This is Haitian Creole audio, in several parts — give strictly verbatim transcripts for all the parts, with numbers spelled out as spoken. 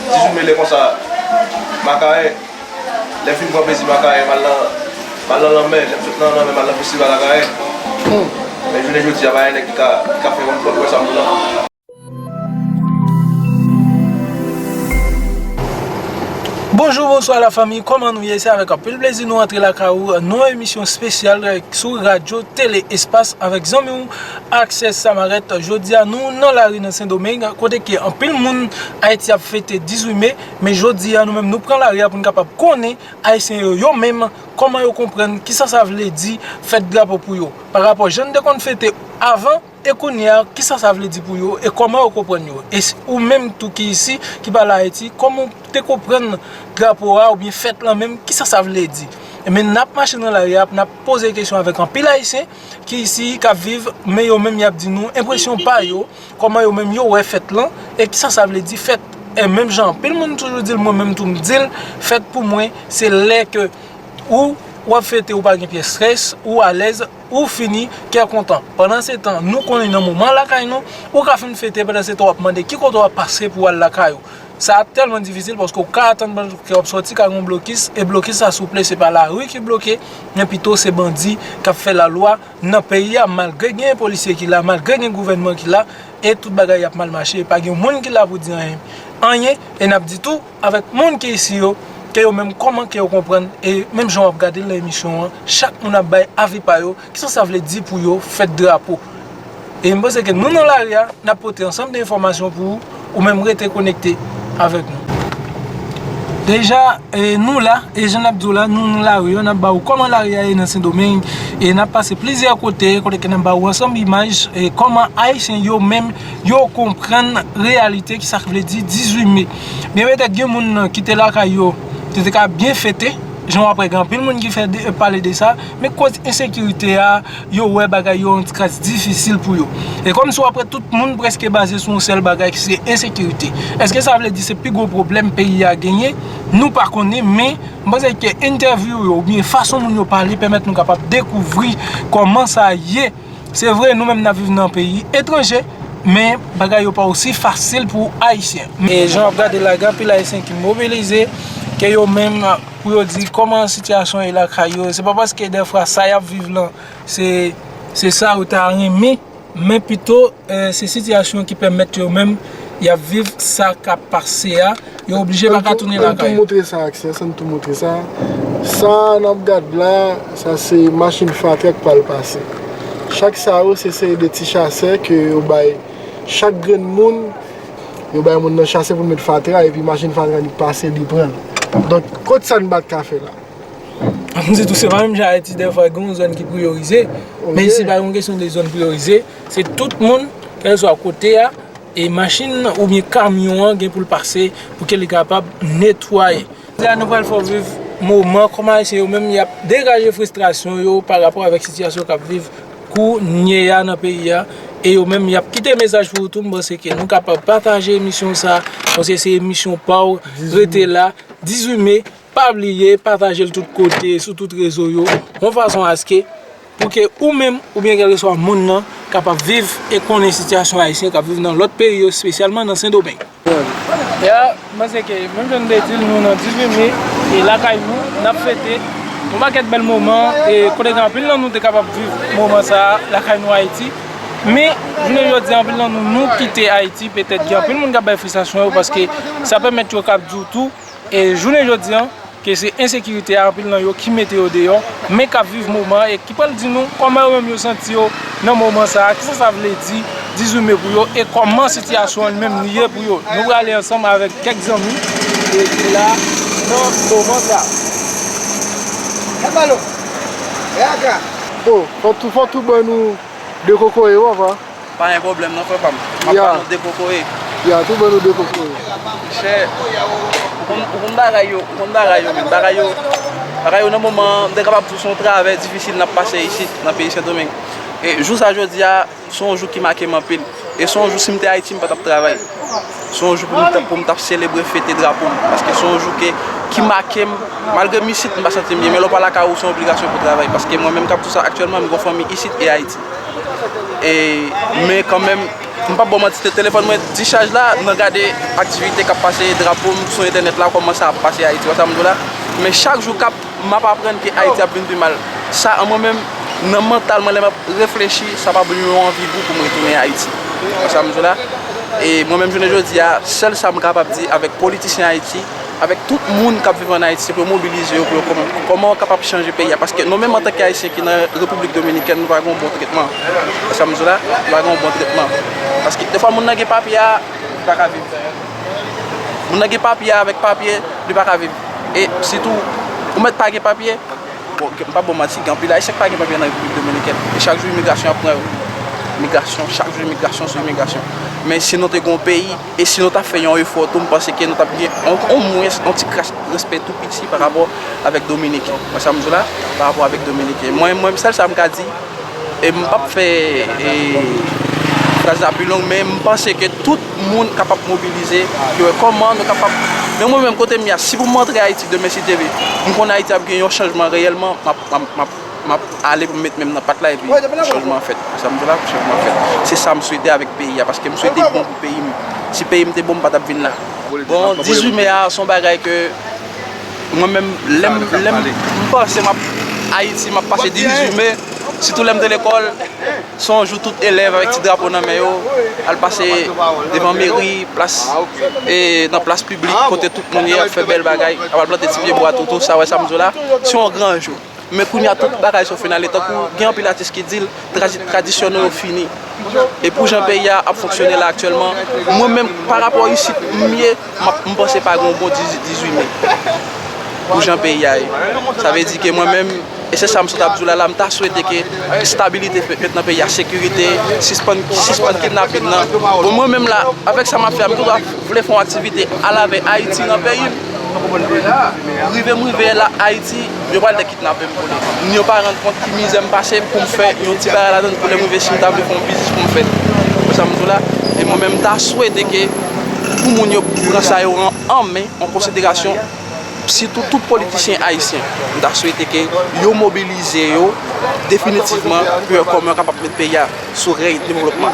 Dizuit me lè konsa, Makayen, lè m fin pran plezi Makayen, m al nan, m al nan lanmè, lè m sot nan lanmè, m al nan festival Akayen. Men jounen jodi a, pa gen nèg ki ka, ki ka fè yon lòt wè sa m nan. Bonjou, bonswa lafanmi, kòman nou ye? Se avèk anpil plezi nou antre lakay ou nan yon emisyon espesyal sou Radyo Tele Espas avèk zanmi w Access Samarette. Jodi a nou nan lari nan Sendomeng, kote ke anpil moun Ayiti ap fete dizuit me, men jodi a nou menm nou pran lari a pou n kapab konnen Ayisyen yo, yo menm, kòman yo konprann kisa sa vle di fèt drapo pou yo, pa rapò jan n te konn fete avan e kounye a, kisa sa vle di pou yo e kòman yo konprann yo. E si ou menm tou ki isi, ki pa la Ayiti, kòman w te konprann drapo a oubyen fèt lan menm, kisa sa vle di? Ebyen, n ap mache nan lari a, n ap poze kesyon avèk anpil Ayisyen ki isi, k ap viv, men yo menm y ap di nou enpresyon pa yo, kòman yo menm yo wè fèt lan, e kisa sa vle di fèt. E menm jan anpil moun toujou di l, mwen menm tou m di l, fèt pou mwen, se lè ke ou, w ap fete, ou pa gen pyès estrès, ou alèz, ou fini, kè kontan. Pandan se tan, nou konnen nan moman lakay nou, ou ka fin fete, pandan se tan w ap mande ki kote w ap pase pou w al lakay ou. Sa ap tèlman difisil paske w ka atann pandan ke w ap sòti kay yon blokis, e blokis sa souple, se pa lari ki bloke, men pito se bandi k ap fè lalwa nan peyi a, malgre gen polisye ki la, malgre gen gouvènman ki la, e tout bagay ap mal mache, e pa gen moun ki la pou di anyen, anyen, e n ap di tou avèk moun ki isi yo, ke yo menm kòman ke yo konprann, e menm jan w ap gade l nan emisyon an, chak moun ap bay avi pa yo, kisa sa vle di pou yo fèt drapo. E m panse ke nou nan lari a, n ap pote ansanm de enfòmasyon pou ou, ou menm rete konekte avèk nou. Deja, e, nou la, e jan n ap di w la, nou nan lari an, n ap ba ou kòman lari a ye nan Sendomeng, e n ap pase plizyè kote, kote ke n ap ba ou ansanm imaj, e kòman Ayisyen yo menm, yo konprann reyalite ki sa k vle di dizuit me. Byen petèt gen moun ki te lakay yo, te, te ka byen fete, jan w ap wè gen anpil moun ki fè de, pale de sa, men koz ensekirite a, yo wè bagay yo yon ti kras difisil pou yo. E kòmsi w ap wè tout moun prèske baze sou yon sèl bagay ki se ensekirite. Èske sa vle di se pi gwo pwoblèm peyi a genyen? Nou pa konnen, men m panse ke entèvyou yo oubyen fason moun yo pale pèmèt nou kapab dekouvri kòman sa ye. Se vre, nou menm n ap viv nan peyi etranje, men bagay yo pa osi fasil pou Ayisyen. E jan w ap gade la, gen anpil Ayisyen ki mobilize, ke yo menm pou yo di kòman sitiyasyon ye lakay yo. Se pa paske dèfwa sa y ap viv lan, se, se sa yo ta renmen, men pito, e, se sitiyasyon ki pèmèt yo menm y ap viv sa k ap pase a, yo oblije pa ka tounen lakay yo. Ann tou moutre sa, Aksè, ann tou moutre sa. Sa n ap gad la, sa se machin fatra k pral pase. Chak sa yo, se seri de ti chasè ke yo bay chak grenn moun, yo bay moun nan chasè pou l met fatra, epi machin fatra li pase, li pran l. Donk, kot sa n pa t ka fè la? M di tou, se pa menm jan Ayiti, dèfwa gen yon zòn ki priyorize, men isi pa yon kesyon de zòn priyorize, se tout moun, kèlkeswa kote a, e machin oubyen kamyon an gen pou l pase pou ke li kapab netwaye. Jodi a nou pral fè w viv moman kòman Ayisyen yo menm y ap degaje fristrasyon yo pa rapò avèk sitiyasyon k ap viv kounye a nan peyi a, e yo menm y ap kite mesaj pou ou tou. M panse ke nou kapab pataje emisyon sa, paske se emisyon pa w, rete la, dizuit me, pa bliye pataje l tout kote, sou tout rezo yo, yon fason aske pou ke ou menm oubyen kèlkeswa moun nan kapab viv e konnen sitiyasyon Ayisyen k ap viv nan lòt peyi yo, espesyalman nan Sendomeng. Ya, m panse ke menm jan n te di l, nou nan dizuit me, e lakay nou, n ap fete yon pakèt bèl moman, e kote gen anpil nan nou te kapab viv moman sa a lakay nou Ayiti. Men, jounen jodi a, anpil nan nou, nou kite Ayiti, petèt gen anpil moun k ap bay fristrasyon yo, paske sa pèmèt yo k ap di w tou, e jounen jodi a, ke se ensekirite a, anpil nan yo ki mete yo deyò, men k ap viv moman e ki pral di nou kòman yo menm yo santi yo nan moman sa a, kisa sa vle di dizuit me pou yo, e kòman sitiyasyon an li menm li ye pou yo. Nou prale ansanm avèk kèk zanmi e ki la nan moman sa a. Bon, fò tou, fò tou ban nou de kokoye, wi, papa. Pa gen pwoblèm non, frè pa m. M ap ban nou de kokoye. Ya, tou ban nou de kokoye. Monchè, ou konn, ou konn bagay yo, ou konn bagay yo menm. Bagay yo, bagay yo nan moman an, m te kapab di w se yon travè difisil n ap pase isit, nan peyi Sendomeng. E jou sa jodi a, se yon jou ki make m anpil. E se yon jou, si m te Ayiti, m pa t ap travay. Se yon jou pou m t ap, pou m t ap selebre, fete drapo m. Paske se yon jou ke, ki make m. Malgre m isit, m pa santi m byen. Men lè w pa lakay ou, se yon obligasyon pou w travay. Paske mwen menm k ap di w sa, aktyèlman, m gen yon fanmi isit e Ayiti. E, men kanmenm, m p ap ba w manti, te- telefòn mwen dichaj la, nan gade aktivite k ap pase, drapo m sou entènèt la, kòman sa ap pase Ayiti, w wè sa m di w la. Men chak jou k ap, m ap aprann ke Ayiti ap vin pi mal. Sa, an mwen menm, nan mantal mwen, lè m ap reflechi, sa pa ban m yon anvi gou pou m retounen Ayiti. W wè sa m di w la. E mwen menm, jounen jodi a, sèl sa m kapab di avèk politisyen Ayiti, avèk tout moun k ap viv ann Ayiti, se pou yo mobilize yo, pou yo kòman, kòman yo kapab chanje peyi a. Paske nou menm, antanke Ayisyen ki nan Repiblik Dominikèn, nou pa gen yon bon tretman. Sa m di w la, nou pa gen yon bon tretman. Paske defwa moun nan gen papye a, li pa ka viv. Moun nan gen papye a, avèk papye, li pa ka viv. E sitou, ou mèt pa gen papye, bon, m p ap ba w manti, gen anpil Ayisyen ki pa gen papye nan Repiblik Dominikèn. E chak jou imigrasyon ap pran yo. Imigrasyon, chak jou imigrasyon sou imigrasyon. Men si nou te gen yon peyi, e si nou ta fè yon efò tou, m panse ke nou t ap gen on, on mwens, on ti kras respè tou piti pa rapò avèk Dominiken. Wè sa m di w la? Pa rapò avèk Dominiken. Mwen, mwen, sèl sa m ka di, e m p ap fè, e, fraz la pi long, men m panse ke tout moun kapab mobilize, pou wè kòman nou kapab, men mwen menm, kote m ye a, si pou m rantre Ayiti demen, si Dye vle, m konnen Ayiti ap gen yon chanjman reyèlman, m ap, m ap, m ap, m ap ale pou m met men m nan pat la, epi chanjman an fèt. Sa m di w la, chanjman an fèt. Se sa m swete avèk peyi a, paske m swete bon pou peyi m. Si peyi m te bon, m pa t ap vin la. Bon, dizuit me a, se yon bagay ke mwen menm, lè m, lè m, m panse m ap Ayiti, m ap pase dizuit me, sitou lè m te lekòl, se yon jou tout elèv avèk ti drapo nan men yo, al pase devan meri, plas, e nan plas piblik, kote tout moun ye, ap fè bèl bagay, ap al plante ti pye bwa toutou, sa, wè sa m di w la, se yon gran jou. Men kounye a, tout bagay se yon finale. Tankou gen anpil atis ki di l, tradi- tradisyon nou yo fini. E pou jan peyi a ap fonksyone la aktyèlman, mwen menm, pa rapò isit m ye, m ap- m panse pa gen yon bon dizuit me. Pou jan peyi a ye. Sa vle di ke mwen menm, e se sa m sot ap di w la, la, m ta swete ke estabilite fèt nan peyi a, sekirite, sispann, sispann kidnaping nan. Bon, mwen menm la, avèk sa m ap fè a, m tou vle fè yon aktivite al avè Ayiti nan peyi m. Rive m rive la Ayiti, yo pral dekidnape m pou li. Yo pa rann kont ki mizè m pase pou m fè yon ti bagay ladan l pou lè m rive si m ta vle fè yon biznis pou m fè l. Wè sa m di w la? E mwen menm, m ta swete ke pou moun yo pran sa yo an, an men, an konsiderasyon, sitou tout politisyen ayisyen, m ta swete ke yo mobilize yo definitivman pou yo kòman yo kapab met peyi a sou rèy devlopman.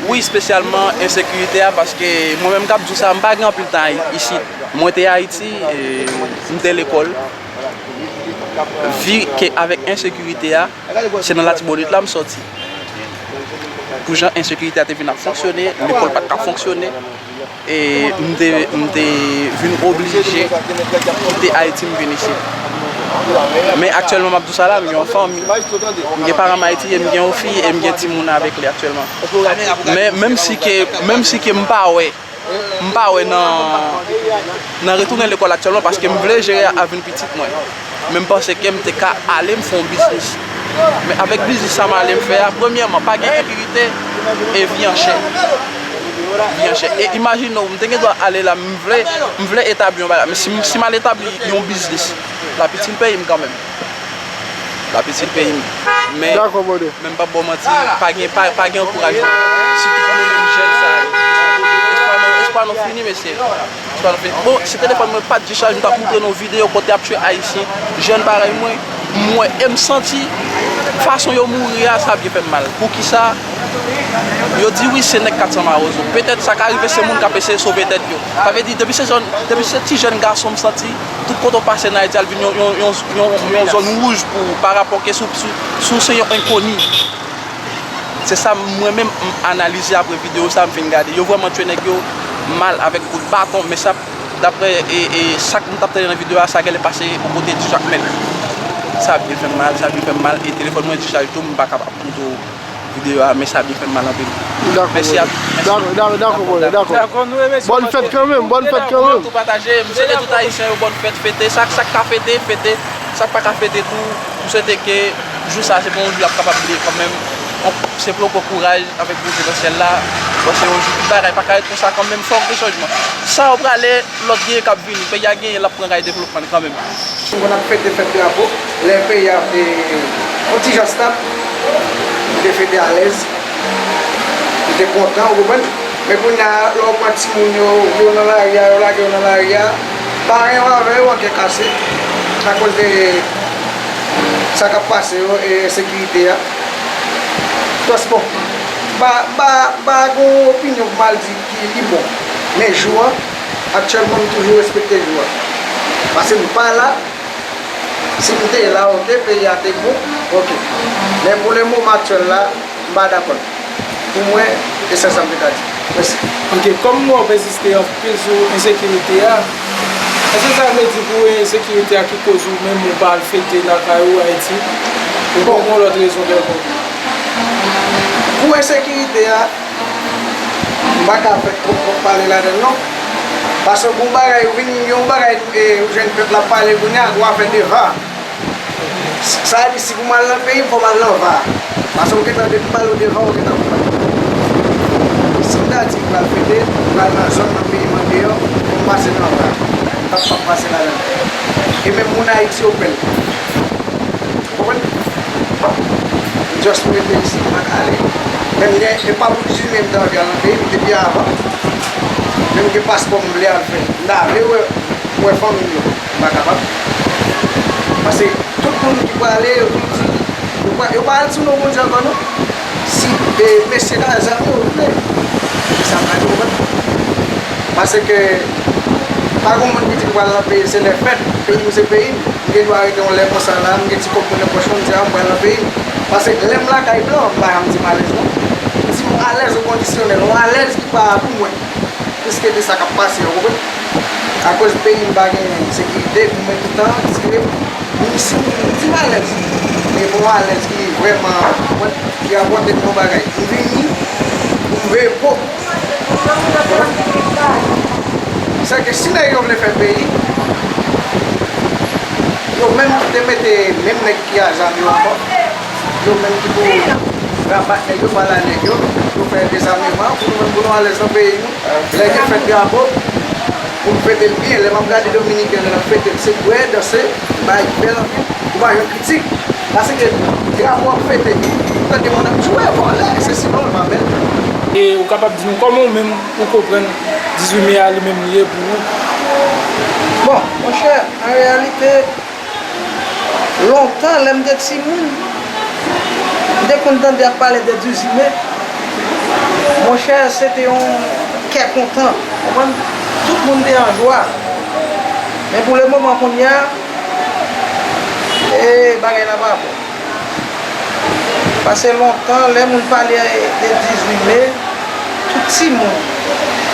Wi, espesyalman ensekirite a, paske mwen menm k ap di w sa, m pa gen anpil tan isit. Mwen te Ayiti, e, m te lekòl. Vi ke avèk ensekirite a, se nan Latibonit la m sòti. Pou jan ensekirite a te vin ap fonksyone, lekòl pa t ka fonksyone, e m te, m te vin oblije kite Ayiti, m vin isit. Men aktyèlman, m ap di w sa la, m gen yon fanmi. M gen paran m Ayiti, e m gen yon fi, e m gen timoun avèk li aktyèlman. Men menm si ke, menm si ke m pa wè, m pa wè nan, nan retounen lekòl aktyèlman, paske m vle jere avni pitit mwen. Men m panse ke m te ka ale m fè yon biznis. Men avèk biznis sa m ale m fè a, premyèman, pa gen sekirite e vi an chè. Vi an chè. E imajine w, m te gen dwa ale la, m vle, m vle etabli yon bagay. Men si, si m al etabli yon biznis, l ap itil peyi m kanmenm. L ap itil peyi m. Men, men m p ap ba w manti, pa gen, pa, pa gen ankourajman. Sitou pou nou menm jèn sa yo. Espwa nou, espwa nou fini, mesye. Espwa nou fini. Bon, si telefòn mwen pa t dichaj, m t ap montre nou videyo kote y ap tiye Ayisyen, jèn parèy mwen. M wè e m santi fason yo mouri a, sa byen fè m mal. Poukisa? Yo di wi, se nèg kat san mawozo. Petèt sa ka rive, se moun k ap eseye sove tèt yo. Sa vle di, depi se jèn, depi se ti jèn gason m santi, tout kote w pase nan Ayiti, al vin yon, yon, yon, yon, yon zòn wouj pou ou, pa rapò ke si w, si w, si w se yon enkoni. Se sa mwen menm m analize apre videyo sa m fin gade. Yo vrèman tiye nèg yo mal avèk kout baton, men sa, daprè, e, e, sa k m t ap tande nan videyo a, sa genlè pase bò kote Jakmèl. Sa byen fè m mal, sa byen fè m mal, e telefòn mwen dichaj tou, m pa kapab montre w videyo a, men sa byen fè m mal anpil. Dakò, mèsi a tout. Dakò, dakò, dakò, dakò. Dakò, nou remèsye w anpil. Bòn fèt kanmenm, bòn fèt kanmenm. Tou pataje, m swete tout Ayisyen yo bòn fèt, fete, sa, sa k ka fete, fete, sa k pa ka fete tou, m swete ke jou sa, se pa yon jou y ap kapab bliye kanmenm. Se pou yo pran kouraj avèk Bondye nan syèl la, paske yon jou tout bagay pa ka ret konsa kanmenm, fòk gen chanjman. Sa yo prale, lòt genyen k ap vini, peyi a genyen, l ap pran ray devlopman li kanmenm. Bon, n ap fete fèt drapo. Lè peyi a te yon ti jan stab, nou te fete alèz. Nou te kontan, ou konprann? Men kounye a, lè w pran timoun yo, yo nan lari a, yo lage yo nan lari a, paran yo avè yo an kè kase, akoz de sa k ap pase yo e ensekirite a. Tòs bon. M pa, m pa, m pa gon opinyon pou m al di ki li bon. Men jou an, aktyèlman, m toujou respekte jou an. Paske m pa la, si m te la, oke, peyi a te bon, oke. Men pou le moman aktyèl la, m pa dakò. Pou mwen, e sèl sa m te ka di. Mèsi. Ok, kòm w ap ensiste anpil sou ensekirite a, èske sa vle di pou ensekirite a ki koz ou menm ou pa al fete lakay ou Ayiti? Oubyen gen yon lòt rezon kèlkonk? Pou ensekirite a, m pa ka fè twòp twòp pale ladan l non. Paske gon bagay, ou vin, yon bagay, e, ou jwenn pèp la ap pale kounye a, ou ap fè deva. Sa vle di, si pou m al nan peyi m, fò m al nan va. Paske ou gentan, depi m pale w de va, ou gentan konprann. Si m ta di m pral fete, m pral nan zòn nan peyi m andeyò, fò m pase nan va. M p ap, p ap pase ladan l. E menm moun Ayiti yo pè l. Ou konprann? M just rete isi, m pa ka ale. Menm gen, e pa pou dizuit me m te anvi al nan peyi m, depi avan. Menm gen paspò m vle al fè. M ta vle wè, wè fanmi m yo. M pa kapab. Paske tout moun ki prale, yo tout di, yo pa, yo pa al sou non Bondye ankò non. Si, e, mesye nan zam yo vle. Sa pa yo konprann. Paske pa gen moun ki di m pral nan peyi, se lè fèt, peyi m se peyi m. M gen dwa rete yon lè konsa la, m gen ti kòb mwen nan pòch mwen, m di a m pral nan peyi m. Paske lè m lakay blan, m pa janm di m alèz non. M di m alèz o kondisyonèl, yon alèz ki pa pou mwen. Plis ke de sa k ap pase, ou konprann? Akoz peyi m pa gen sekirite, pou mwen toutan tire, menm si m, m di m alèz. Men bon alèz ki vrèman, ou konprann, ki rapòte m yon bagay. M vini pou m veye po. Ou konprann? Sèke si nèg yo vle fè peyi, yo menm ki te mete menm nèg ki a zam yo ankò, yo menm ki pou rabat nèg yo, pale a nèg yo, pou fè dezameman, pou nou menm pou nou alèz nan peyi nou. Lè gen fèt drapo, pou n fete l byen. Lè m ap gade Dominiken yo, lè n ap fete l, se bwè, danse, bay bèl anpil. Ou pa jwenn kritik. Paske drapo ap fete, ou tande moun ap di, "Wè, vòlè, sesi, non, l pa bèl." E ou kapab di nou kòman ou menm ou konprann dizuit me a li menm li ye pou ou? Bon, monchè, an reyalite, lontan, lè m te timoun, m te konn tande y ap pale de dizuit me. Monchè, se te yon kè kontan, konprann? Tout moun te an jwa. Men pou le moman kounye a, e bagay la pa bon. Paske lontan, lè moun pale de dizuit me, tout timoun,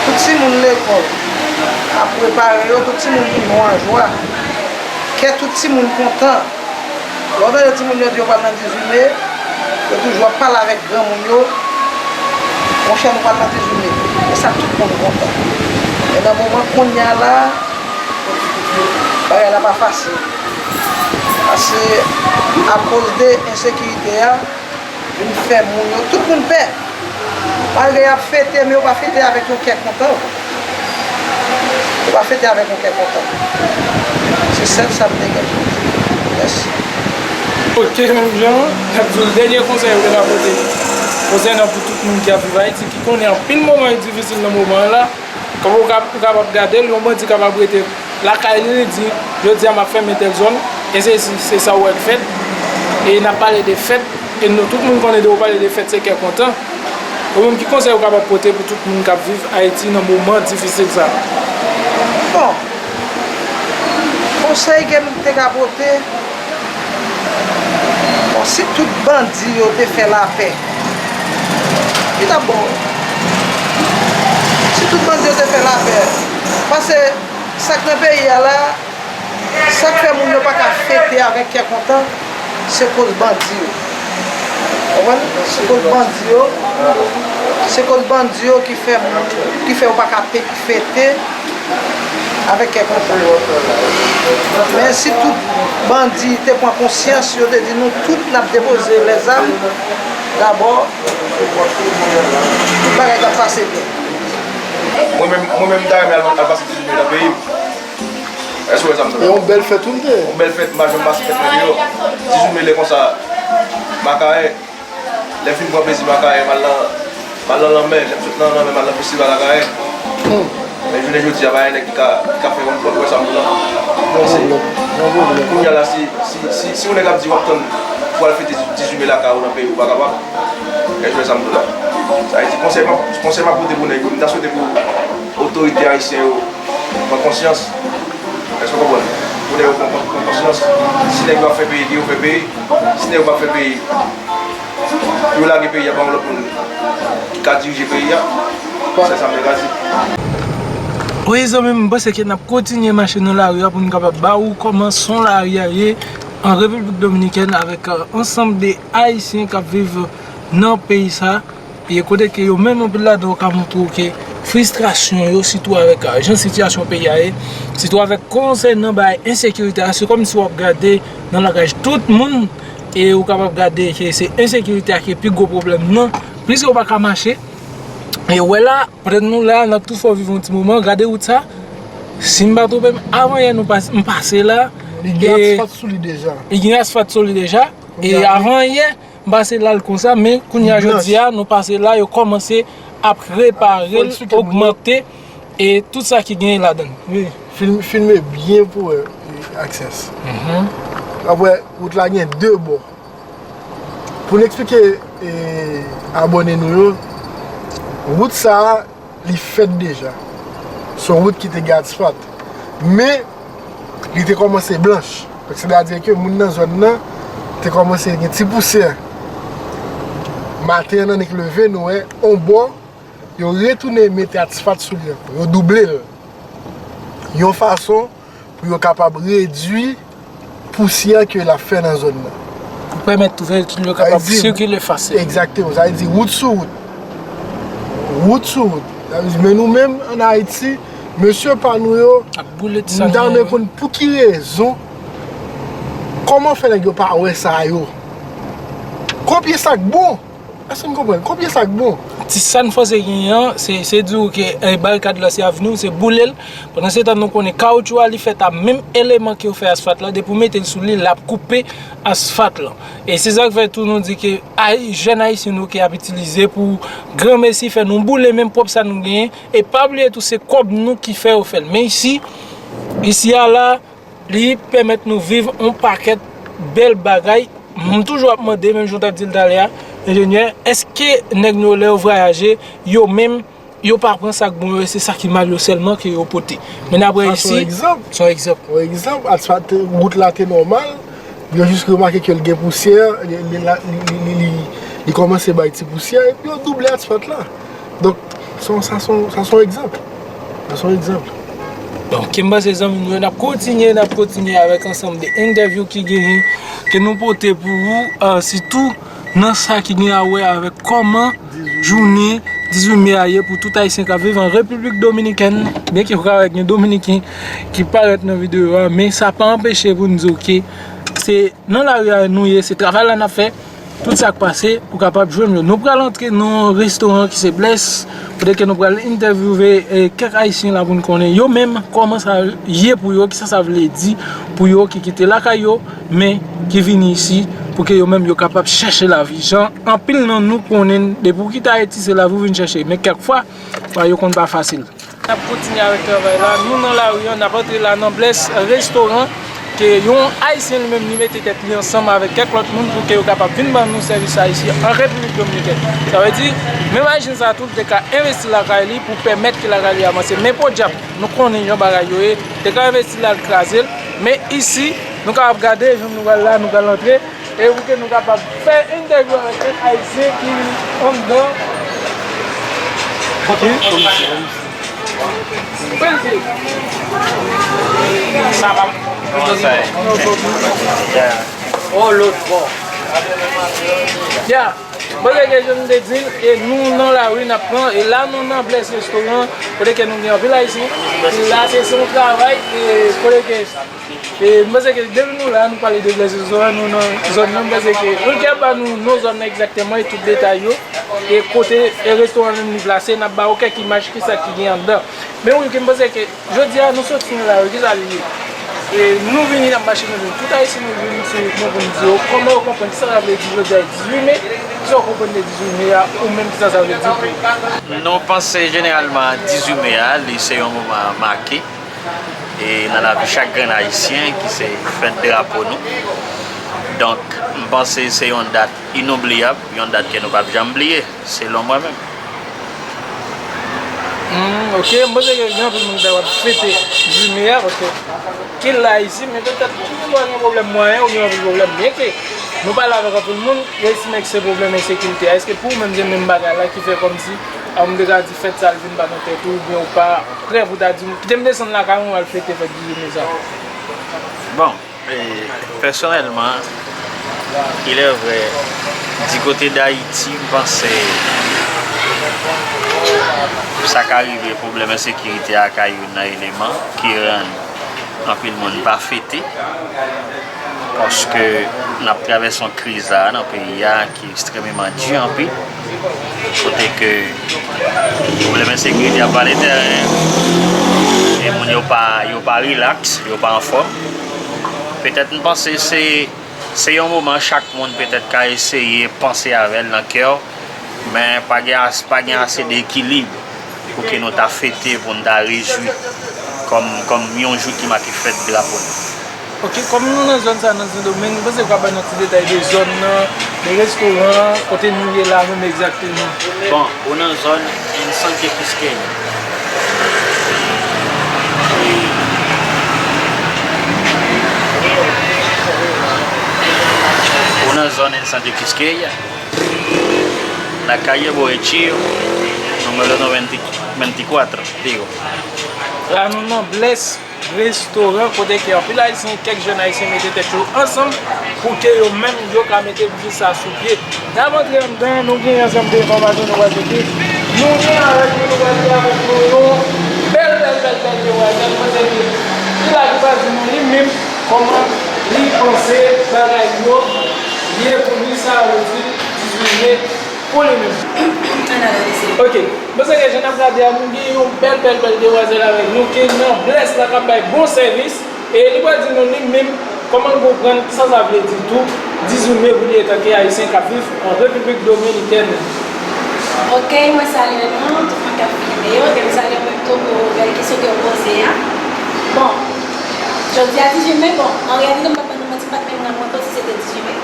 tout timoun lekòl ap prepare yo, tout timoun toujou an jwa. Kè tout timoun kontan. Lè w tande timoun yo di yo pral nan dizuit me, yo toujou ap pale avèk granmoun yo, monchè, nou pral nan dizuit me. E sa tout moun kontan. Men nan moman kounye a la, bagay la pa fasil. Paske akoz de ensekirite a, vin fè moun yo, tout moun pè. Malgre y ap fete, men yo pa fete avèk yon kè kontan. Yo pa fete avèk yon kè kontan. Se sèl sa m te gen pou di. Mèsi. Ok, menm jan, n ap di w, dènye konsèy ou te ka pote. Konsèy nan pou tout moun ki ap viv Ayiti, ki konnen anpil moman yo difisil nan moman an la. Kòman ou ka, ou kapab gade l, yon bandi kapab rete lakay li, li di, "Jodi a m ap fèmen tèl zòn, e se, se, se sa w wè k fèt, e n ap pale de fèt, e nou tout moun konnen de ou pale de fèt, se kè kontan." Ou menm, ki konsèy ou kapab pote pou tout moun k ap viv Ayiti nan moman difisil sa a? Bon, konsèy ke m te ka pote, bon, si tout bandi yo te fè lapè, li t ap bon wi. Si tout bandi yo te fè lapè, paske sa k nan peyi a la, sa k fè moun yo pa ka fete avèk kè kontan, se koz bandi yo. Konprann? Se koz bandi yo. Se koz bandi yo ki fè moun, ki fè yo pa ka pe-, fete avèk kè kontan. Men si tout bandi te pran konsyans, yo te di nou tout n ap depoze lèzam, dabò, tout bagay t ap pase byen. Mwen menm, mwen menm, m ta renmen al, al pase dizuit me nan peyi m. Èske w wè sa m di la? E yon bèl fèt tou m te. Yon bèl fèt, m pa janm pase fèt mwen deyò. Dizuit me lè konsa, m Akayè. Lè m fin pran plezi m Akayè, m al nan, m al nan lanmè. Lè m sot nan lanmè, m al nan festival Akayè. Hmm. Men jounen jodi a, pa gen nèg ki ka, ki ka fè yon pòt wè sa m di la. Yon pwoblèm. Yon pwoblèm. Kounye a la, si, si, si, si yon nèg ap di w ap tann Pou al fete dizuit me lakay ou nan peyi ou pa kapab. Èske w wè sa m di w la? Sa vle di konsèy m ap, konsèy m ap pote pou nèg yo, m ta swete pou otorite ayisyen yo pran konsyans. Èske w konprann? Pou nèg yo pran, pran, pran konsyans. Si nèg yo ap fè peyi, ke yo fè peyi. Si nèg yo p ap fè peyi, pou yo lage peyi a ba yon lòt moun ki ka dirije peyi a. Se sa m te ka di. Wi, zanmi m, m panse ke n ap kontinye mache nan lari a pou n kapab ba ou kòman son lari a ye an Repiblik Dominikèn avèk, euh, ansanm de Ayisyen k ap viv nan peyi sa. E kote ke yo menm anpil ladan yo ka montre w ke fristrasyon yo, sitou avèk, euh, jan sitiyasyon peyi a ye, sitou avèk konsènan bagay ensekirite a, se kòmsi w ap gade nan langaj tout moun, e ou kapab gade ke se ensekirite a ki pi gwo pwoblèm nan, pliske ou pa ka mache. E wè la, pandan nou la, n ap tou fè w viv yon ti moman, gade wout sa. Si m pa twonpe m, avan yè nou pas-, m pase la. Li gen e asfalt sou li deja. Li gen asfalt sou li deja. E avan yè, m pase la l konsa, men kounye a jodi a, nou pase la, yo kòmanse ap repare l, ogmante, e tout sa ki genyen ladan l. Wi, filme byen pou wè, e, access. W ap wè, wout la gen de bò. Pou n eksplike, e, abòne nou yo, wout sa a, li fèt deja. Se yon wout ki te gen asfalt. Men, li te kòmanse blanch. Donk, sètadi ke moun nan zòn nan te kòmanse gen ti pousyè. Maten an, annik leve, nou wè, on bò, yo retounen mete asfalt sou li ankò. Yo double l. Yon fason pou yo kapab redui pousyè ke l ap fè nan zòn nan. Pou pèmèt tou veyikil yo kapab sikile fasil. Egzakteman. Sa vle di wout sou wout. Wout sou wout. Sa vle di, men nou menm, ann Ayiti, mesye pa nou yo, m ta renmen konn pou ki rezon, kòman fè nèg yo pa wè sa yo? Kopye sa k bon. Èske n konprann? Kopye sa k bon. Ti sa n fòse genyen an, se, se di w ke, eh, barikad la se avni w, se boule l. Pandan se tan, nou konnen kawotchou a, li fèt a menm eleman ke yo fè asfalt la. Depi w mete l sou li, l ap koupe asfalt lan. E se sa k fè tou nou di ke ay-, jèn ayisyen nou ke ap itilize pou granmesi fè nou boule menm pwòp sa nou genyen. E pa bliye tou, se kòb nou ki fè yo fè l. Men isi, isi a la, li pèmèt nou viv yon pakèt bèl bagay. M toujou ap mande, menm jan w t ap di l talè a, enjenyè, èske nèg nou yo, lè yo vwayaje, yo menm, yo pa pran sa k bon yo, e se sa ki mal yo sèlman ke yo pote? Men daprè isi, se yon egzanp. Yon egzanp, asfalt, wout la te nòmal, yo jis remake ke l gen pousyè, li, li, la, li, li, li, li, li kòmanse bay ti pousyè, epi yo double asfalt la. Donk, se yon, sa se yon, sa se yon egzanp. Sa se yon egzanp. Donk, m panse zanmi nou yo, n ap kontinye, n ap kontinye avèk ansanm de entèvyou ki genyen, ke nou pote pou ou, euh, sitou nan sa ki gen a wè avèk kòman jounen dizuit me a ye pou tout Ayisyen k ap viv an Repiblik Dominikèn, byenke w ka wè gen Dominiken ki parèt nan videyo a, men sa pa anpeche pou n di w ke se nan lari a nou ye, se travay la n ap fè. Tout sa k pase, ou kapab jwenn yo. Nou pral antre nan yon restoran ki se Bless, kote ke nou pral entèvyouve, eh, kèk Ayisyen la pou n konnen yo menm, kòman sa ye pou yo, kisa sa vle di pou yo ki kite lakay yo, men ki vini isi pou ke yo menm yo kapab chèche lavi. Jan anpil nan nou konnen, depi w kite Ayiti, se lavi w vin chèche. Men kèk fwa, bagay yo konn pa fasil. N ap kontinye avèk travay la. Nou nan lari a, n ap antre la nan Bless Restoran, ke yon Ayisyen li menm li mete tèt li ansanm avèk kèk lòt moun pou ke yo kapab vin ban nou sèvis a isi an Repiblik Dominikèn. Sa vle di, menm Ayisyen sa a tou, li te ka envesti lakay li pou pèmèt ke lakay li avanse. Men podyab, nou konnen jan bagay yo ye, li te ka envesti la, l kraze l. Men isi, nou kapab gade, jan nou pral la, nou pral antre. E pou ke nou kapab fè entèvyou avèk kèk Ayisyen ki anndan. Ok. Pèl di. Sa va. Kòman sa ye? Oh, lòt bò. Ya. Bon, se ke jan m te di l, e nou nan lari n ap pran, e la nou nan Bless Restoran, kote ke nou gen anpil Ayisyen. E la, se, se yon travay, e kote ke E m panse ke depi nou la, nou pale de Bless Restoran, nou nan zòn nan, m panse ke Wilker ba nou non zòn nan egzakteman e tout detay yo, e kote e restoran nan li plase, n ap ba ou kèk imaj kisa ki gen anndan. Men Wilker, m panse ke jodi a nou soti nan lari, kisa li ye? E nou vini, n ap mache, nou vini. Tout Ayisyen nou vini, se nou pou n di yo kòman yo konprann kisa sa vle di jodi a dizuit me, kisa w konprann de dizuit me a, ou menm kisa sa vle di pou ou? Nou panse jeneralman dizuit me a, li se yon moman make. E nan lavi chak grenn Ayisyen ki se fèt drapo nou. Donk, m panse se yon dat inoubliyab, yon dat ke nou p ap janm bliye, selon mwen menm. Hmm, ok, m panse ke gen anpil moun ki ta w ap fete dizuit me a, paske kit la isi, men petèt, tout moun gen pwoblèm mwayen, ou gen anpil pwoblèm, byenke nou pale avèk anpil moun, yo estime ke se pwoblèm ensekirite a. Èske pou ou menm, se menm bagay la ki fè kòmsi, a, m te ka di fèt sa a vin pa nan tèt ou, oubyen ou pa prè pou ta di, kite m desann lakay mwen, m al fete fèt dizuit me sa? Bon, E, pèsonèlman, il est vrai, di kote Dayiti, m panse sa ka rive, pwoblèm ensekirite a ka youn nan eleman ki rann anpil moun pa fete, paske n ap travèse yon kriz la nan peyi a ki ekstrèmeman di anpil, kote ke pwoblèm ensekirite ap vale tèren, e moun yo pa, yo pa rilaks, yo pa anfòm. Petèt m panse se, se yon moman chak moun petèt ka eseye panse avè l nan kè w, men pa gen as, pa gen ase de ekilib pou ke nou ta fete, pou n ta rejwi kòm, kòm yon jou ki make fèt drapo nou. Ok, kòm nou nan zòn sa nan Sendomeng, m panse w ka ban nou ti detay de zòn nan, de restoran, kote nou ye la menm egzakteman? Bon, ou nan zòn Ensante Quisqueya. Ou nan zòn Ensante Quisqueya, la calle Bohechío, número noventa y cuatro, digo. La nou nan Bless Restaurant, kote ke anpil Ayisyen, kèk jèn Ayisyen mete tèt yo ansanm pou ke yo menm yo ka mete biznis sa sou pye. N ap antre anndan, nou gen yon ansanm de enfòmasyon nou pral pote. Nou gen avèk nou, nou pral gen avèk nou yon bèl, bèl, bèl, bèl demwazèl, manzè ki la, ki pral di nou li menm kòman li panse bagay yo ye pou li, sa vle di dizuit me pou li menm. Ok, m panse ke jan n ap gade a, nou gen yon bèl, bèl, bèl demwazèl avèk nou ki nan Bless la, k ap bay bon sèvis. E li pral di nou li menm kòman l konprann sa sa vle di tou, dizuit me pou li antanke Ayisyen k ap viv an Repiblik Dominikèn. Ok, mwen salye nou, tout moun k ap filme yo, e m salye mwen tou pou bèl kesyon ke w poze a. Bon, jodi a dizuit me, bon, an reyalite, m p ap ban nou manti, m pa t menm nan mwen kont si se te dizuit me.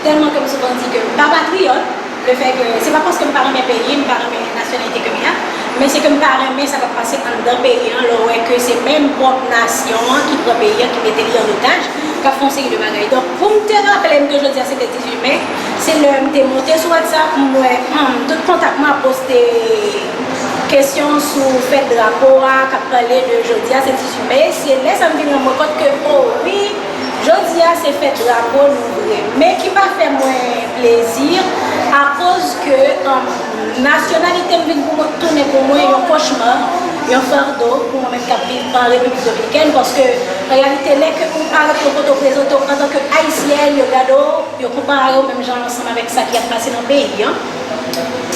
Tèlman ke m souvan di ke m pa patriyòt, lefètke, se pa paske m pa renmen peyi m, m pa renmen nasyonalite ke m ye a, men se ke m pa renmen sa k ap pase anndan peyi an, lè w wè ke se menm pwòp nasyon an ki pran peyi an, ki mete li an otaj, k ap fè yon seri de bagay. Donk, pou m te raple m ke jodi a se te dizuit me, se lè m te monte sou WhatsApp, m wè, hmm, tout kontak mwen ap poste kesyon sou fèt drapo a, k ap pale de jodi a se dizuit me, se lè sa m vin rann mwen kont ke, o wi, jodi a se fèt drapo nou vre, men ki pa fè mwen plezi akoz ke, um, nasyonalite m vin pou mwen, tounen pou mwen yon kochma, yon fado pou mwen menm k ap viv an Repiblik Dominikèn, paske an reyalite lè ke ou parèt yon kote ou prezante w antanke Ayisyèn, yo gade w, yo konpare w menm jan ansanm avèk sa ki ap pase nan peyi an,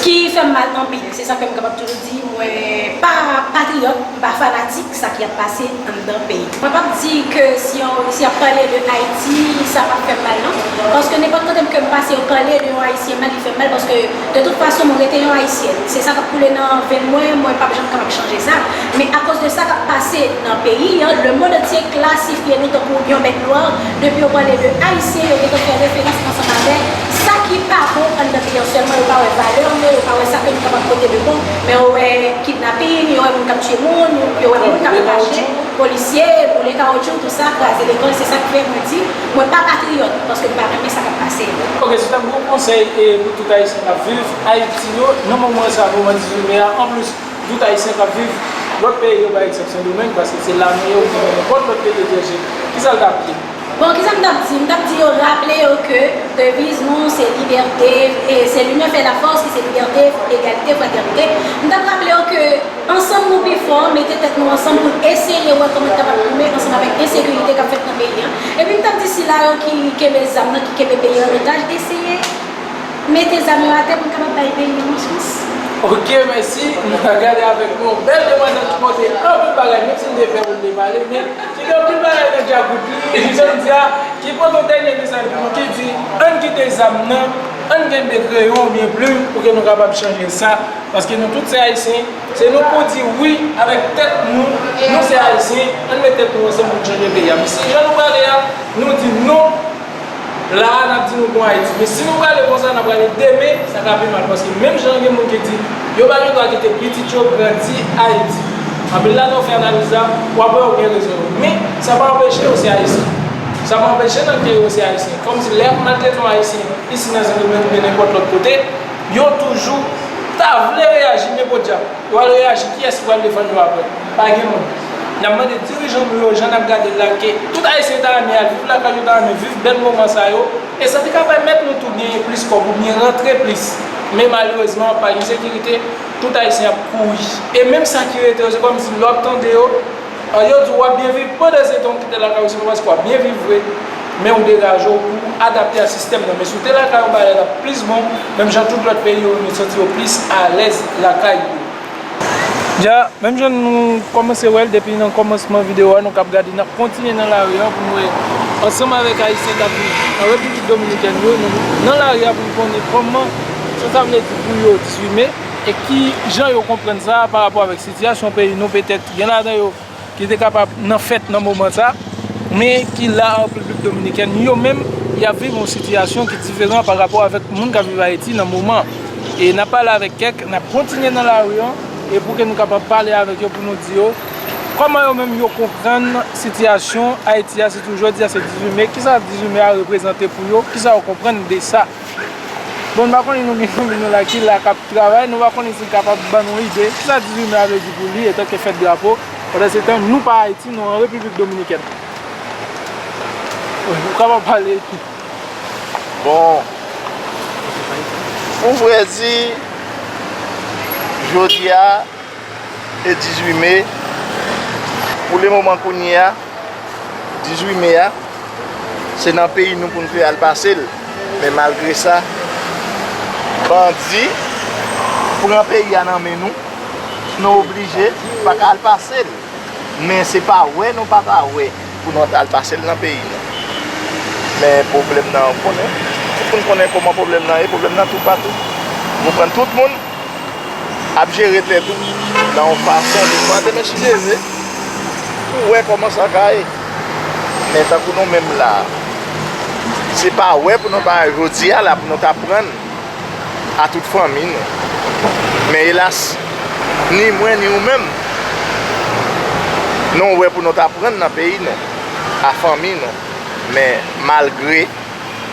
ki fè m mal anpil. Se sa ke m kapab toujou di, mwen pa patriyòt, m pa fanatik sa ki ap pase anndan peyi. Mwen p ap di ke si yon, si y ap pale de Ayiti, sa p ap fè m mal non. Paske nenpòt kote ke m pase, yo pale de yon Ayisyen mal, li fè m mal, paske de tout fason, mwen rete yon Ayisyèn. Se sa k ap koule nan venn mwen, mwen p ap janm kapab chanje sa. Men akoz de sa k ap pase nan peyi an, lemonn antye klasifye nou tankou yon bèt nwa. Depi yo pale de Ayisyen, yo gentan fè referans ansanm avèk sa ki pa bon anndan peyi an sèlman, yo pa wè valè nou, yo pa wè sa ke nou kapab pote de bon, men yo wè kidnaping, yo wè moun k ap tiye moun, yo wè moun k ap rache, polisye, boule kawotchou, tout sa, kraze lekòl, se sa k fè mwen di, mwen pa patriyòt, paske m pa renmen sa k ap pase. Ok, se t ap yon konsèy e pou tout Ayisyen k ap viv Ayiti yo, nan moman sa, moman dizuit me a, anplis, tout Ayisyen k ap viv lòt peyi yo, pa egzanp Sendomeng, paske se lame yo ki nan nenpòt lòt peyi etranje, kisa l t ap ye? Bon, kisa m t ap di? M t ap di yo raple yo ke deviz nou se libète, e se l'union fait la force, ki se libète, egalite, fratènite. M t ap raple yo ke ansanm nou pi fò, mete tèt nou ansanm pou n eseye wè kòman n kapab goumen ansanm avèk ensekirite k ap fèt nan peyi an. Epi m t ap di sila yo ki kenbe zam nan, ki kenbe peyi an otaj, eseye mete zam yo atè pou n kapab bay peyi nou yon chans. Ok, mèsi. Nou pral gade avèk nou yon bèl demwazèl ki pote anpil bagay, menm si l te pè pou l te pale, men ki gen anpil bagay nan djakout li, jan m di a, ki pote yon dènye mesaj pou nou, ki di, ann kite zam nan, ann kenbe kreyon oubyen plim pou ke nou kapab chanje sa, paske nou tout se Ayisyen, se nou pou di wi avèk tèt nou, nou se Ayisyen, ann met tèt nou ansanm pou n chanje peyi a. Men si jan nou pale a, nou di non, La a, n ap di nou bon Ayiti. Men si nou prale konsa, n ap prale demen, sa ka pi mal. Paske menm jan gen moun ki di, yo pa gen dwa kite pitit yo grandi Ayiti. Anpil ladan w fè analiz la, w ap wè yo gen rezon yo. Men, sa pa anpeche yo se Ayisyen. Sa pa anpeche nan kè yo se Ayisyen. Kòmsi lè y ap maltrete yon Ayisyen, isi nan Sendomeng oubyen nenpòt lòt kote, yo toujou ta vle reyaji, men podyab. Yo al reyaji, kiyès ki pral defann yo apre? Pa gen moun. N ap mande dirijan nou yo, jan n ap gade l la, ke tout Ayisyen ta renmen al viv lakay yo, ta renmen viv bèl moman sa yo, e sa te ka pèmèt nou tou genyen plis kòb oubyen rantre plis. Men malerezman, pa gen sekirite, tout Ayisyen ap kouri. E menm sa ki rete yo, se kòmsi lè w ap tande yo, an, yo di w w ap byen viv, pandan se tan w kite lakay ou, se pa paske w ap byen viv vre, men ou degaje w pou adapte a sistèm nan. Men si w te lakay ou, bagay la t ap plis bon, menm jan tout lòt peyi yo, yo santi yo plis alèz lakay yo. Dja, menm jan nou kòmanse wè l depi nan kòmansman videyo a, nou k ap gade, n ap kontinye nan lari a pou n wè, ansanm avèk Ayisyen k ap viv nan Repiblik Dominikèn yo, nan, nan lari a pou n konnen kòman sa, sa vle di pou yo dizuit me, e ki jan yo konprann sa pa rapò avèk sitiyasyon peyi nou, petèt gen ladan yo ki te kapab nan fèt nan moman sa, men ki la an Repiblik Dominikèn, yo menm, y ap viv yon sitiyasyon ki diferan pa rapò avèk moun k ap viv Ayiti nan moman. E n ap pale avèk kèk, n ap kontinye nan lari an, e pou ke nou kapab pale avèk yo, pou nou di yo kòman yo menm yo konprann sitiyasyon Ayiti a, sitou jodi a se dizuit me, kisa dizuit me a reprezante pou yo, kisa yo konprann de sa. Bon, n pa konnen, nou gen fanmi nou la ki la k ap travay, nou pa konnen si l kapab ban nou ide kisa dizuit me a vle di pou li, etanke fèt drapo, pandan se tan nou pa Ayiti, nou an Repiblik Dominikèn. Wi, ou kapab pale. Bon, pou vrè di, jodi a, e dizuit me. Pou le moman kounye a, dizuit me a, se nan peyi nou pou n te al pase l. Men malgre sa, bandi pran peyi a nan men nou, nou oblije pa ka al pase l. Men se pa wè nou pa ta wè pou nou al pase l nan peyi nou. Men pwoblèm nan, ou konnen, tout moun konnen kòman pwoblèm nan ye, pwoblèm nan toupatou. Ou konprann, tout moun ap jere tèt ou nan yon fason, defwa te men chiteze pou wè kòman sa ka ye. Men tankou nou menm la, se pa wè pou nou pa jodi a la pou nou ta prann a tout fanmi nou. Men elas, ni mwen ni ou menm, nou wè pou nou ta prann nan peyi nou, a fanmi nou. Men malgre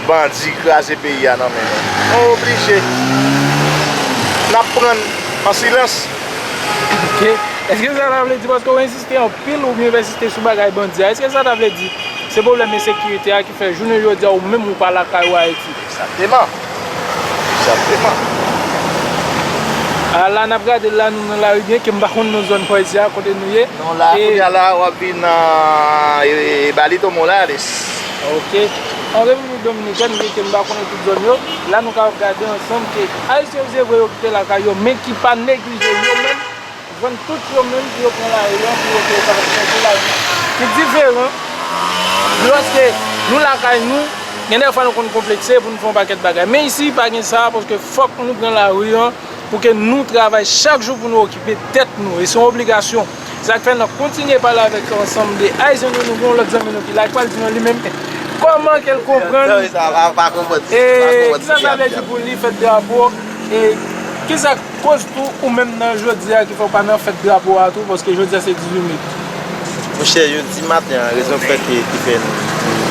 bandi kraze peyi a nan men nou, nou oblije, n ap prann an silans. Ok. Èske sa ta vle di, paske w ensiste anpil, ou byen pèsiste sou bagay bandi a, èske sa ta vle di se pwoblèm ensekirite a ki fè jounen jodi a ou menm ou pa lakay ou Ayiti? Egzakteman. Egzakteman. A la n ap gade la, nou nan lari byen, ke m pa konn non zòn Fòyzya kote nou ye. Non, la, e kounye a la, w ap vin nan, e, e, Balito Molares. Ok. An Repiblik Dominikèn, byen ke m pa konnen tout zòn yo, la nou ka gade ansanm ke Ayisyen yo se vre yo kite lakay yo, men ki pa neglije yo menm, jwenn tout yo menm pou yo pran lari an, pou yo fè sa, pou yo fè lavi ki diferan. Lòske nou lakay nou, gen de fwa nou konn konplekse pou nou fè yon pakèt bagay. Men isi, pa gen sa, paske fòk nou pran lari an pou ke nou travay chak jou pou nou okipe tèt nou. E se yon obligasyon. Se sa k fè n ap kontinye pale avèk ansanm de Ayisyen nou, nou gen yon lòt zanmi nou ki la, ki pral di nou li menm kòman ke l konprann, e kisa sa vle di pou li fèt drapo, e kisa koz tou ou menm nan jodi a ki fè w pa nan fèt drapo a tou, paske jodi a se dizuit me. Monchè, jodi maten an, rezon k fè ke, ki fè n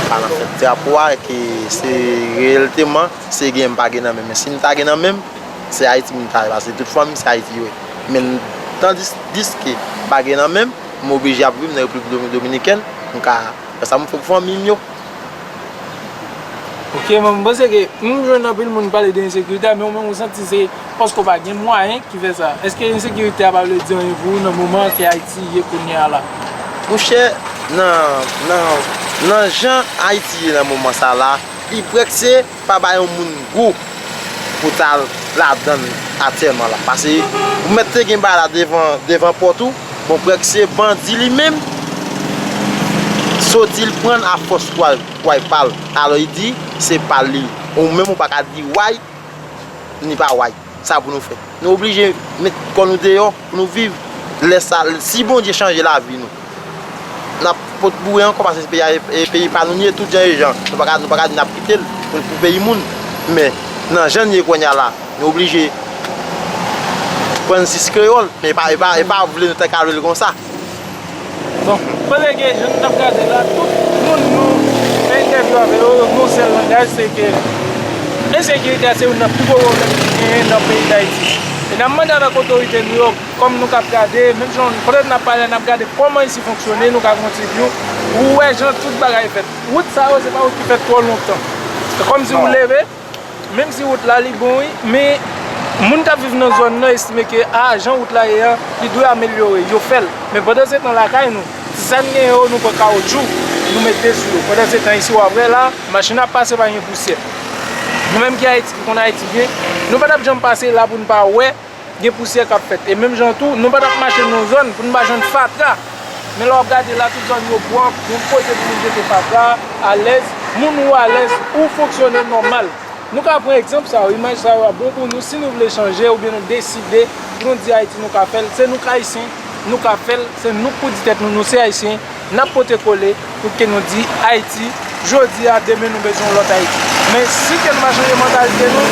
pa nan fèt drapo a, ke se reyèlteman, se gen m pa gen nan men m. Men si m ta gen nan men m, se Ayiti m ta ye, paske tout fanmi m se Ayiti yo ye. Men tandis, diske m pa gen nan men m, m oblije ap viv nan Repiblik Domi-, Dominikèn, m ka fè sa m fè pou fanmi m yo. Ok, men m panse ke m jwenn anpil moun pale de ensekirite a, men ou menm ou santi se paske w pa gen mwayen ki fè sa. Èske ensekirite a pa vle di anyen pou ou nan moman ke Ayiti ye kounye a la? Monchè, nan, nan, nan jan Ayiti ye nan moman sa la, li prèske pa bay yon moun gou pou ta ladan l aktyèlman la. Paske ou mèt te gen bagay la devan, devan pòt ou, bon, prèske bandi li menm, soti l pran l a fòs pway, pway pa l. Alò, li di, se pa l li. Ou menm ou pa ka di way, ni pa way. Sa pou nou fè? Nou oblije met kò nou deyò pou nou viv. Lè sa, si Bondye chanje lavi nou, n ap pot boure ankò, paske peyi a, e, peyi pa nou li ye, tout jan e jan. Nou pa ka, nou pa ka di n ap kite l. pou, pou peyi moun. Men, nan jan n ye kounye a la, nou oblije pran zis kreyòl, men e pa, e pa, e pa vle nou ta ka vle l konsa. Bon, kote ke jan n ap gade la, tout moun nou fè entèvyou avè yo, yo gen yon sèl langaj, se ke ensekirite a se youn nan pi gwo pwoblèm ki genyen nan peyi Dayiti. E n ap mande avèk otorite nou yo, kòm nou k ap gade, menm jan kote n ap pale, n ap gade kòman isi fonksyone, nou ka gen yon ti view, ou wè jan tout bagay fèt. Wout sa yo, se pa wout ki fèt twò lontan. Se kòmsi ou leve, menm si wout la li bon wi, men moun k ap viv nan zòn nan estime ke a, jan wout la ye a, li dwe amelyore, yo fè l. Men pandan se tan lakay nou, ti sa n gen yo, nou pran kawotchou, nou mete sou yo. Pandan se tan isi w ap wè la, machin ap pase pa gen pousyè. Nou menm ki Ayiti, ki konn Ayiti byen, nou pa t ap janm pase la pou n pa wè gen pousyè k ap fèt. E menm jan tou, nou pa t ap mache nan yon zòn pou n pa jwenn fatra. Men lè w ap gade la, tout zòn yo pwòp, gen kote pou nou jete fatra, alèz, moun ou alèz, ou fonksyone nòmal. Nou ka pran egzanp sa yo, imaj sa yo ap bon pou nou si nou vle chanje oubyen nou deside pou nou di Ayiti nou ka fè l, se nou k Ayisyen, nou ka fè l, se nou k pou di tèt nou, nou se Ayisyen, n ap pote kole pou ke nou di Ayiti, jodi a, demen nou bezwen yon lòt Ayiti. Men si ke nou pa chanje mantalite nou,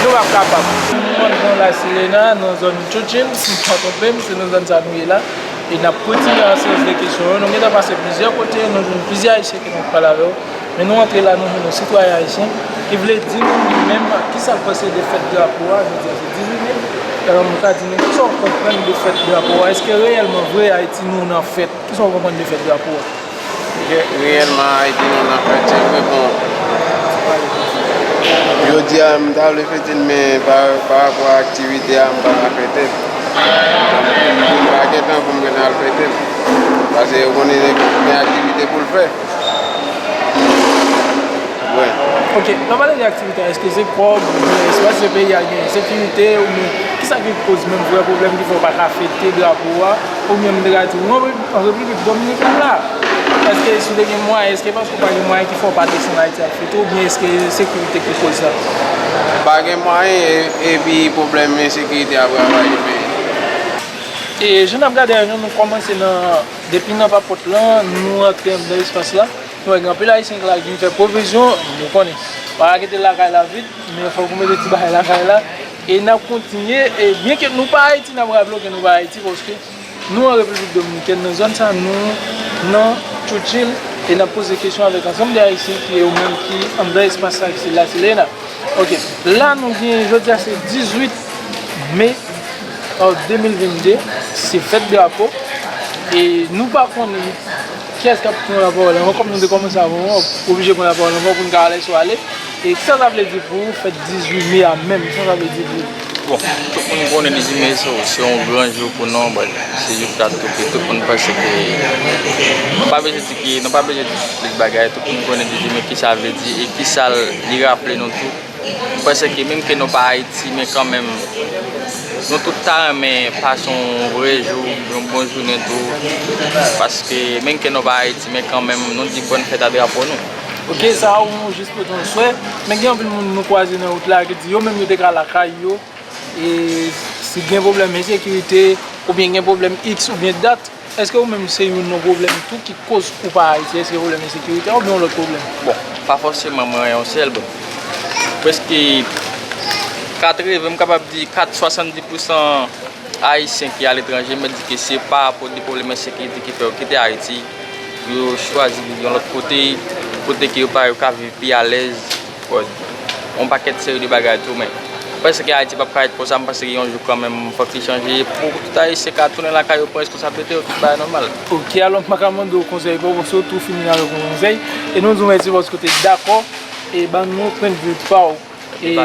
nou p ap kapab. Nou pran nan Lasilena, nan zòn Tchoutchim, si m pa twonpe m, se nan zòn sa nou ye la. E n ap kontinye a seyans de kesyon yo. Nou gentan pase plizyè kote, nou jwenn plizyè Ayisyen ke nou pale avè yo. Men nou antre la, nou jwenn yon sitwayen ayisyen ki vle di nou li menm kisa l panse de fèt drapo a, jodi a se dizuit me. Alò, nou ka di nou, kisa w konprann de fèt drapo a? Èske reyèlman vre Ayiti nou nan fèt? Kisa w konprann de fèt drapo a? Reyèlman, Ayiti nou nan fèt, se vre, bon. Jodi a, m ta vle fete l, men pa, pa rapò a aktivite a, m pa ka fete l. M pa gen tan pou m gentan al fete l. Paske ou konnen gen aktivite pou l fè. Wi. Ok, lè w pale de aktivite a, èske se kòb, oubyen èske se peyi a gen ensekirite, oubyen kisa ki koz menm vrè pwoblèm ki fè w pa ka fete drapo a, oubyen m te ka di w, an Re-, an Repiblik Dominikèn la? Èske si w te gen mwayen, èske paske w pa gen mwayen ki fè w pa desann Ayiti al fete, oubyen èske ensekirite ki koz sa? Pa gen mwayen, e-, epi pwoblèm ensekirite ap ravaje peyi. E jan n ap gade a, nou, nou kòmanse nan, depi nan papòt lan, nou rantre anndan espas la. Nou wè gen anpil Ayisyen ki la ki vin fè pwovizyon, nou konnen. Pa ka kite lakay la vid, men fòk ou mete ti bagay lakay la. E n ap kontinye, e byenke nou pa Ayiti, n ap raple w ke nou pa Ayiti, paske nou an Repiblik Dominikèn, nan zòn sa, nou nan Tchoutchim, e n ap poze kesyon avèk ansanm de Ayisyen ki yo menm ki anndan espas sa, ki se Lasilena. Ok, la nou gen, jodi a se dizuit me, an de mil vennde, se fèt drapo. E nou pa konnen kiyès k ap pran lapawòl avan, kòm nou te kòmanse avan, w oblije pran lapawòl avan pou n ka alèz ou ale. E kisa sa vle di pou ou fèt dizuit me a menm? Kisa sa vle di pou ou? Bon, tout moun konnen dizuit me se, se yon gran jou pou nou, bon, se jou k ap touke tout moun, paske nou pa bezwen di ki, nou pa bezwen di plis bagay, tout moun konnen dizuit me kisa l vle di e kisa l, li raple nou tou. M panse ke menm ke nou pa Ayiti, men kanmenm, nou tout ta renmen pase yon vrè jou, yon bon jounen tou. Paske menm ke nou pa Ayiti, men kanmenm, nou di bòn fèt a drapo nou. Ok, sa a, ou jis pote yon swè, men gen anpil moun nou kwaze nan wout la ki di yo menm yo te ka lakay yo, e si gen pwoblèm ensekirite, oubyen gen pwoblèm iks oubyen dat, èske ou menm se youn nan pwoblèm tou ki koz ou pa Ayiti? Èske pwoblèm ensekirite a oubyen yon lòt pwoblèm? Bon, pa fòseman mwen yon sèl, bon. Prèske katreven, m kapab di kat, swasanndis pousan Ayisyen ki aletranje, mèt di ke se pa rapò de pwoblèm ensekirite ki fè yo kite Ayiti, yo chwazi viv yon lòt kote, kote ke yo pa, yo ka viv pi alèz. Bon, yon pakèt seri de bagay tou, men m panse ke Ayiti p ap ka ret konsa, m panse ke yon jou kanmenm, fòk li chanje, pou tout Ayisyen ka tounen lakay yo, pran responsablite yo, tout bagay nòmal. Ok, alò, m pa ka mande w konsèy pa w, paske w tou fini avèk yon konsèy, e nou di w mèsi paske w te dakò, e ban nou pwennvi pa w. E,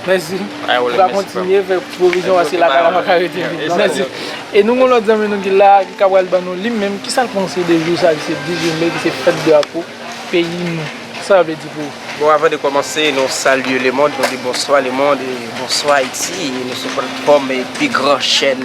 mèsi. Ou ka kontinye fè pwovizyon, paske lakay la pa ka rete vid. Mèsi. E nou gen yon lòt zanmi nou ki la, ki ka pral ban nou li menm, kisa l panse de jou sa, ki se dizuit me, ki se fèt drapo peyi nou. Sa vle di pou ou? Bon, avan de kòmanse, nou salye lemonn, nou di bonswa lemonn, e bonswa Ayiti, e nou sou platfòm, e, pi gran chèn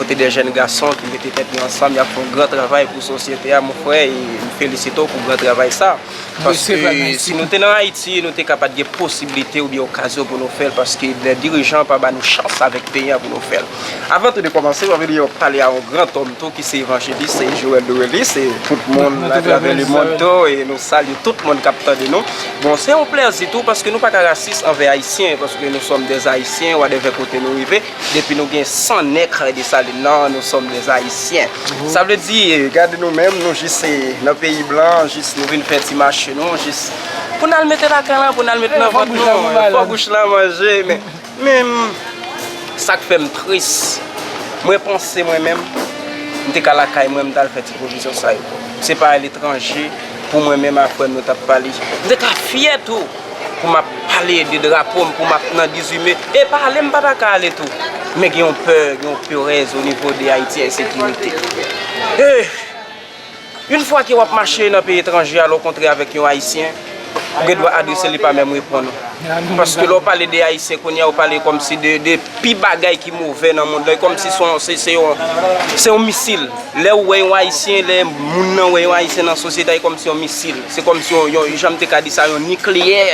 kote de jèn gason ki mete tèt yo ansanm, y ap fè yon gran travay pou sosyete a, mon frè, e m felisite w pou gran travay sa. Paske si nou te nan Ayiti, nou te ka pa t gen posiblite oubyen okazyon pou nou fè l, paske lè dirijan pa ba nou chans avèk peyi a pou nou fè l. Avan tou de kòmanse, m anvi pale a yon gran òm tou ki se evanjelis, se Joel Dorely, se tout moun atravè lemonn tou, e nou salye tout moun k ap tande nou. Bon, se yon plèzi tou, paske nou pa ka rasis anvè Ayisyen, paske nous sommes des Haïtiens, whatever kote nou rive, depi nou gen san nèg Desalin nan, nous sommes des Haïtiens. Sa vle di, gade nou menm, nou jis, eh, nan peyi blan, jis nou vin fè ti mache nou, jis pou n al mete lakay lan, pou n al mete nan vant nou, fò bouch lan manje, men, men, sa k fè m tris, mwen panse mwen menm, m te ka lakay mwen, m t al fè ti pwovizyon sa yo. Se pa aletranje, pou mwen menm a frè m nou t ap pale. M te ka fyè tou, pou m ap pale de drapo m, pou m ap nan dizuit me. E pa ale, m pa ta ka ale tou. Men gen yon pè, gen yon perèz o nivo de Ayiti, ensekirite. E, yon fwa ke w ap mache nan peyi etranje a, lè w kontre avèk yon Ayisyen, ou gen dwa adrese li pa menm reponn ou. Paske lè w pale de Ayisyen kounye a, ou pale kòmsi de, de pi bagay ki move nan mond lan, e kòmsi se yon, se, se yon, se yon misil. Lè w wè yon Ayisyen, lè moun nan wè yon Ayisyen nan sosyete a, e kòmsi yon misil. Se kòmsi yon, yon, jan m te ka di sa, yon nikleyè.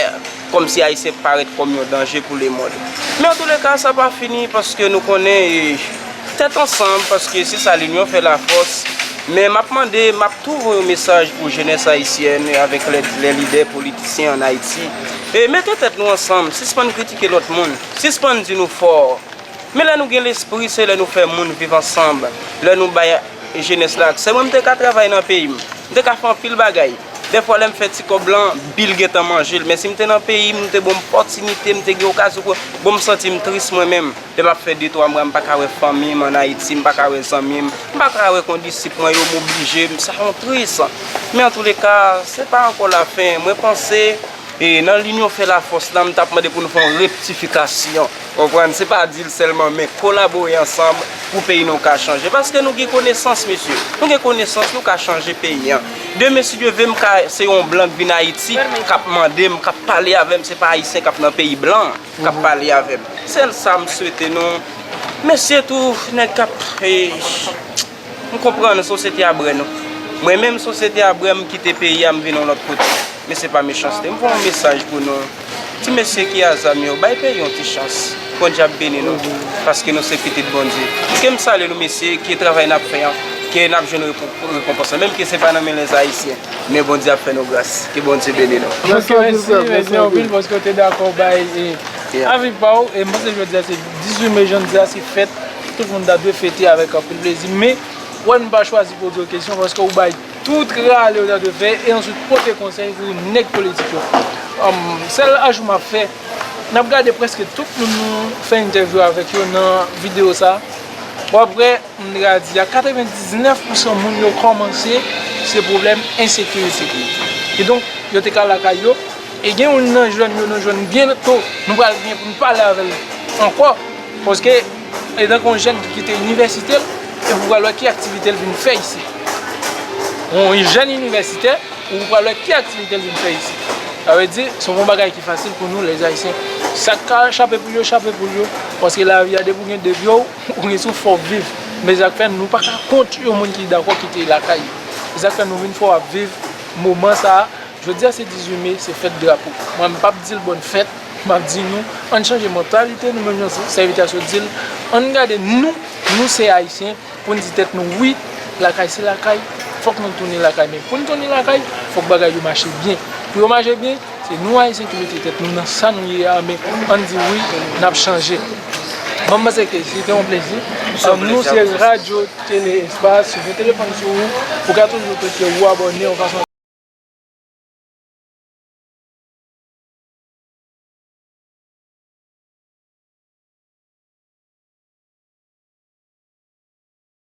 Kòmsi Ayisyen parèt kòm yon danje pou lemonn. Men antouleka, sa pa fini paske nou konnen, eh, tèt ansanm, paske se sa, linyon fè lafòs. Men m ap mande, m ap tou voye yon mesaj pou jenès ayisyèn avèk lè, lè lidè politisyen ann Ayiti. E mete tèt nou ansanm, sispann kritike lòt moun, sispann di nou fò. Men lè nou gen lespri, se lè nou fè moun viv ansanm, lè nou bay jenès la aksè. Mwen, m te ka travay nan peyi m, m te ka fè anpil bagay. Dèfwa, lè m fè ti kòb lan, bil gentan manje l. Men si m te nan peyi m, m te gen opòtinite, m te gen okazyon pou, bon, m santi m tris mwen menm. Lè m ap fè de twa mwa, m pa ka wè fanmi m ann Ayiti, m pa ka wè zanmi m, m pa ka wè kondisip mwen yo, m oblije, m, sa yon tris. Men antouleka, se pa ankò lafen. Mwen panse, e nan linyon fè lafòs la, m t ap mande pou nou fè yon rektifikasyon. Konprann? Se pa di l sèlman, men kolabore ansanm pou peyi nou ka chanje. Paske nou gen konesans, mesye. Nou gen konesans, nou ka chanje peyi an. Demen, si Dye vle, m ka, se yon blan k vin Ayiti, k ap mande m, k ap pale avè m, se pa Ayisyen k ap nan peyi blan k ap pale avè m. Sèl sa m swete nou. Mesye tou, nèg k ap, eh, m konprann sosyete a brè nou. Mwen menm, sosyete a brè m, m kite peyi a, m vin yon lòt kote. Men se pa mechanste. M voye yon mesaj pou nou. Ti mesye ki a zam yo, bay peyi yon ti chans. Bondye ap beni nou, paske nou se pitit Bondye. Ke m salye nou, mesye, ke travay n ap fè an, ke n ap jwenn repo-, rekonpans lan. Menm ke se pa nan men lèzayisyen, men Bondye ap fè nou gras. Ke Bondye beni nou. Ok, mèsi, mèsi anpil paske w te dakò bay, e, avi pa w. E m panse jodi a se dizuit me, jan n di a, se fèt. Tout moun ta dwe fete avèk anpil plezi. Men, wè, n pa chwazi poze w kesyon paske w bay tout rale w ta dwe fè e answit pote konsèy pou nèg politik yo. Sèl ajou m ap fè, n ap gade prèske tout moun nou fè entèvyou avèk yo nan videyo sa. W ap wè, m te ka di a katrevendiznèf pousan moun yo kòmanse se pwoblèm ensekirite. Kidonk, yo te ka lakay yo. E gen youn nan jèn yo nou jwenn byento, nou pral gen pou n pale avè l ankò. Paske, etanke yon jèn ki kite inivèsite l, epi w pral wè ki aktivite l vin fè isit. Yon jèn inivèsitè, ou pral wè ki aktivite l vin fè isit. Sa vle di, se yon bagay ki fasil pou nou, lèzayisyen. Sa k ka chape pou yo, chape pou yo. Paske lavi a, depi w gen de pye w, ou gen sou fò w viv. Men sa k fè nou pa ka kont yon moun ki dakò kite lakay yo. Se sa k fè nou vin fè w ap viv moman sa a. Jodi a se dizuit me, se fèt drapo. Mwen, m p ap di l bòn fèt, m ap di nou, ann chanje mantalite nou menm jan sèvitè a sot di l, ann gade nou, nou se Ayisyen, pou n di tèt nou, wi, lakay se lakay, fòk nou tounen lakay. Men pou n tounen lakay, fòk bagay yo mache byen. Pou yo mache byen, se nou Ayisyen ki mete tèt nou nan sa nou ye a, men ann di wi, n ap chanje. Mwen, m panse ke se te yon plezi. Nou se Radyo Tele Espas, si w gen telefòn sou ou, ou ka toujou klike ou abòne yon fason